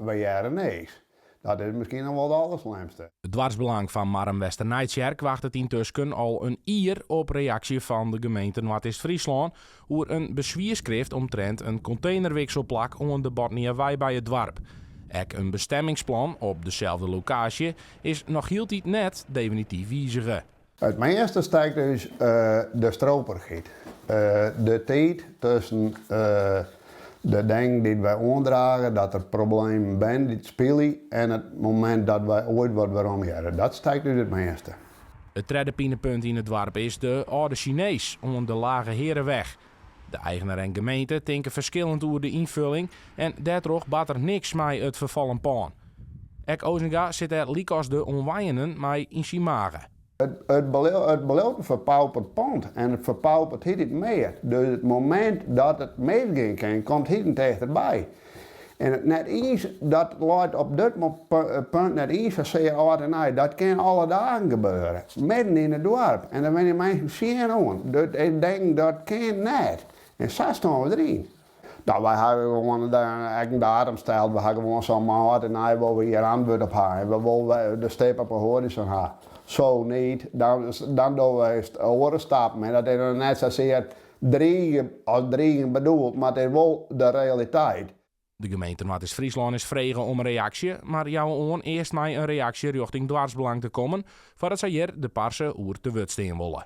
Wy hearre niks. Dat is miskien noch wol it alderslimste. It doarpsbelang fan Marrum-Westernijtsjerk wachtet yntusken al in jier op reaksje fan de gemeente Noardeast-Fryslân oer in beswierskrift omtrint in kontenerwikselplak oan de Botniawei by it doarp. Ek in bestemmingsplan op deselde lokaasje is noch hieltyd net definityf wizige. It measte stekt ús de stroperigheid. De tiid tusken de dingen dy't wy oandrage dat der problemen binne dy't spylje en it momint dat wy oait wat werom hearre, dat stekt ús it measte. It tredde pinepunt yn it doarp is de âlde Sinees oan de Lage Herenweg. De eigener en gemeente tinke ferskillend oer de ynfulling en dêrtroch bart der niks mei it ferfallen pân. Ek Ozinga sit dêr lykas de oanwenjenden mei yn syn mage. It bliuwt in ferpauperd pand en it ferpaupert hieltyd mear. Dus it momint dat it misgean kin, komt hieltyd tichterby. En it net iens, dat leit op dit punt net iens sasear âld en nij. Dat kin alle dagen gebeure. Midden yn it doarp. En dêr wenje minsken tsjin oan. Dus ik denk dat kin net. En sa stean we deryn. No, wy hawwe gewoan ek in datum steld. We hawwe gewoan sein mei âld en nij wolle we hjir antwurd op ha. En we wolle de stip op de hoarizon ha. Zo niet, dan, dan dogge we oare stappen. En dat is dan net sasear drige as driging bedoeld, mar it is wol de realiteit. De gemeente Noardeast-Fryslân is frege om in reaksje, mar jouwe oan earst mei in reaksje rjochting doarpsbelang te kommen foardat sy hjir de parse oer te wurd stean wolle.